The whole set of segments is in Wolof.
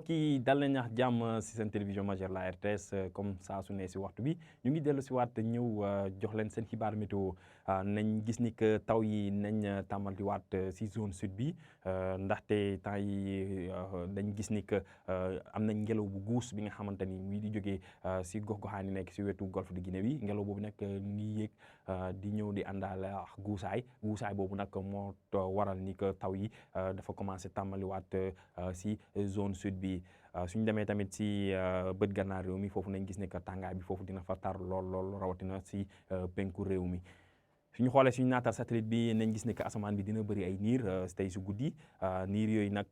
mbokk yi dal nañ ak jàmm si seen télévision majeure la RTS comme saa su ne si waxtu bi ñu ngi dellu si waat ñëw jox leen seen xibaar météo nañ gis ni que taw yi nañ tàmbali di waat si zone sud bi ndaxte temps yi dañ gis ni que am nañ ngelaw bu guus bi nga xamante ni muy di jógee si gox-goxaan yi nekk si wetu golfe de Guinée bi ngelaw boobu nag ni yéeg di ñëw di àndaale ak guusaay boobu nag moo waral ni que taw yi dafa commencé tàmbali waat si zone sud bi suñ demee tamit si bët gànnaar réew mi foofu nañ gis ne que tàngaay bi foofu dina fa tar lool rawatina si penku réew mi suñu xoolee suñu naatal satellite bi nañ gis ne que asamaan bi dina bëri ay niir tey si guddi niir yooyu nag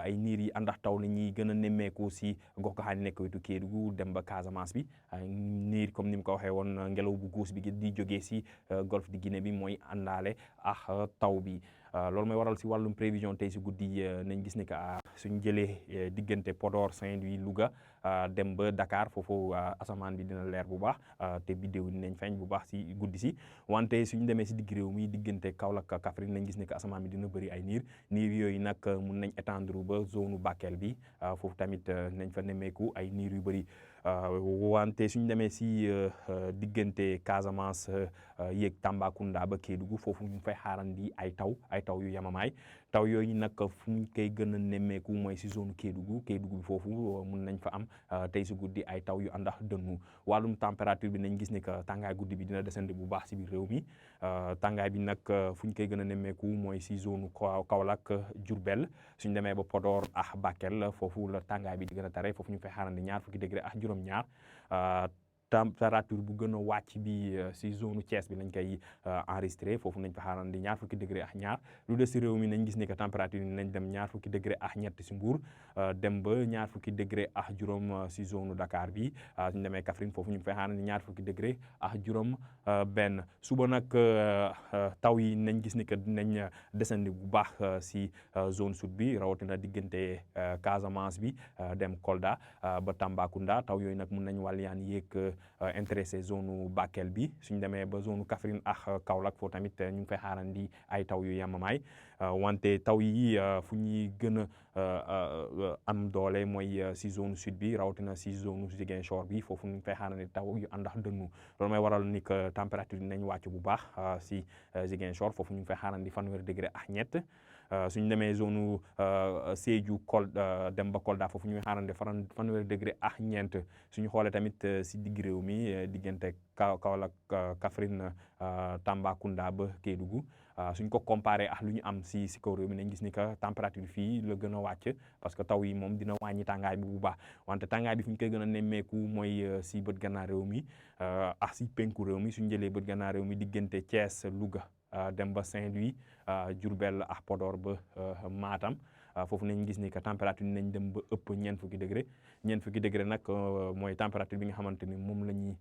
ay niir yi àndax taw la ñuy gën a nemmeeku si gox-goxaan yi nekk wetu Kédougou dem ba Casamance bi niir comme ni mu ko waxee woon ngelaw bu guus bi di jógee si golfe de Guinée bi mooy àndaale ak taw bi loolu mooy waral si wàllum prévision tey si guddi nañ gis ne que suñ jëlee diggante Podor Saint-Louis Louga dem ba Dakar foofu asamaan bi dina leer bu baax te biddéew nañ feeñ bu baax si guddi si wante suñ demee si digg réew mi diggante Kaolack Kaffrine nañ gis ne que asamaan bi dina bëri ay niir yooyu nag mun nañ étendre ba zone Bakel bi foofu tamit nañ fa nemmeeku ay niir yu bëri wante suñ demee si diggante Casamance yéeg Tambacounda ba Kédougou foofu ñu fay xaarandi ay taw yu yamamaay taw yooyu nag fu ñu koy gën a nemmeeku mooy si zone Kédougou bi foofu mun nañ fa am tey si guddi ay taw yu àndax dënnu wàllum température bi nañ gis ne que tàngaay guddi bi dina descendre bu baax si biir réew mi tàngaay bi nag fu ñu koy gën a nemmeeku mooy si zone Kaolack Diourbel suñ demee ba Podor ak Bakel foofu la tàngaay bi di gën a tare foofu ñu fay xaarandi 20 degré ak juróom-ñaar température bu gën a wàcc bi si zone Thiès bi lañ koy enregistré foofu nañ fa xaarandi 20 degré ak ñaar lu des si réew mi nañ gis ne que température yi nañ dem 20 degré ak ñett si Mbour dem ba 20 degré ak juróom si zone Dakar bi suñ demee Kaffrine foofu ñu ngi fay xaarandi 20 degré ak juróom benn suba nag taw yi nañ gis ne que dinañ descendi bu baax si zone sud bi rawatina diggante Casamance bi dem Kolda ba Tambacounda taw yooyu nag mun nañ wàlliyaan yéeg intéressé zone Bakel bi suñ demee ba zone Kaffrine ak Kaolack foofu tamit ñu ngi fay xaarandi ay taw yu yamamaay wante taw yi fu ñuy gën a am doole mooy si zone sud bi rawatina si zone Ziguinchor bi foofu ñu ngi fay xaarandi taw yu àndax dënnu loolu mooy waral ni que température yi nañ wàcc bu baax si Ziguinchor foofu ñu ngi fay xaarandi 20 degré ak ñett suñ demee zone Sédhiou dem ba Kolda foofu ñu ngi xaarandi 20 degré ak ñeent suñu xoolee tamit si digg réew mi diggante Kaolack Kaffrine Tambacounda ba Kédougou suñ ko comparé ak lu ñu am si kaw réew mi nañ gis ni que température fii la gën a wàcc parce que taw yi moom dina wàññi tàngaay bi bu baax wante tàngaay bi fu ñu koy gën a nemmeeku mooy si bët gànnaar réew mi ak si penku réew mi suñ jëlee bët gànnaar réew mi diggante Thiès Louga dem ba Saint-Louis Diourbel ak Podor ba Matam foofu nañ gis ni que température nañ dem ba ëpp 40 degré nag mooy température bi nga xamante ni moom la ñuy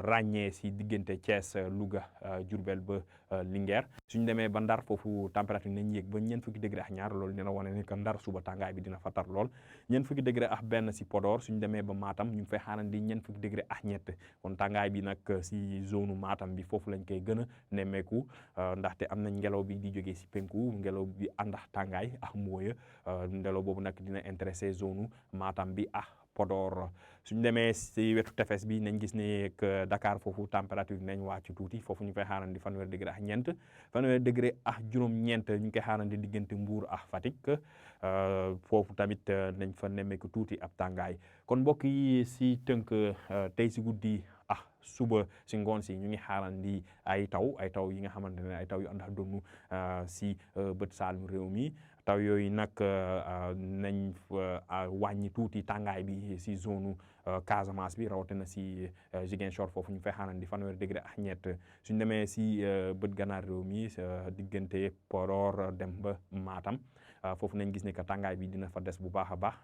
ràññee si diggante Thiès Louga Diourbel ba Linguère suñ demee ba Ndar foofu température nañ yéeg ba 40 degré ak ñaar loolu dina wane ni que Ndar suba tàngaay bi dina fa tar lool 40 degré ak benn si Podor suñ demee ba Matam ñu ngi fay xaarandi 40 degré ak ñett kon tàngaay bi nag si zone Matam bi foofu lañ koy gën a nemmeeku ndaxte am nañ ngelaw bi di jógee si penku ngelaw bi àndax tàngaay ak mooya ngelaw boobu nag dina intéressé zone Matam bi ak Podor suñ demee si wetu tefes bi nañ gis ne que Dakar foofu température bi nañ wàcc tuuti foofu ñu fay xaarandi 20 degré ak ñeent 20 degré ak juróom-ñeent ñu ngi koy xaarandi diggante Mbour ak Fatick foofu tamit nañ fa nemmeeku tuuti ab tàngaay kon mbokk yi si tënk tey si guddi suba si ngoon si ñu ngi xaarandi ay taw yi nga xamante ne ay taw yu àndax donu si bët saalum réew mi taw yooyu nag nañ wàññi tuuti tàngaay bi si zone Casamance bi rawatina si Ziguinchor foofu ñu fay xaarandi 20 degré ak ñett suñ demee si bët gànnaar réew mi diggante Podor dem ba Matam foofu nañ gis ne que tàngaay bi dina fa des bu baax a baax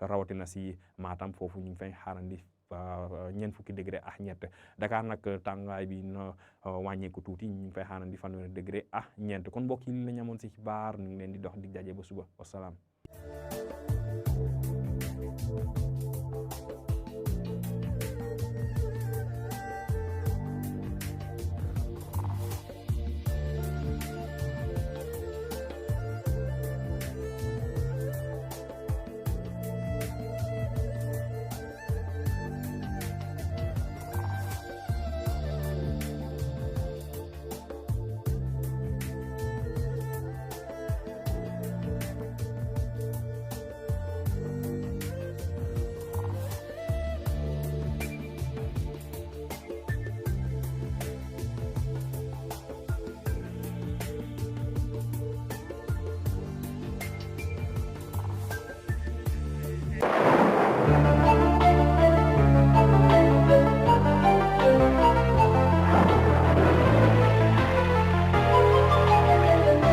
rawatina si Matam foofu ñu ngi fay xaarandi 40 degré ak ñett Dakar nag tàngaay bi na wàññeeku tuuti ñu ngi fay xaarandi 20 degré ak ñeent kon mbokk yi li la ñu amoon si xibaar ñu ngi leen di dox dig daje ba suba wasalaam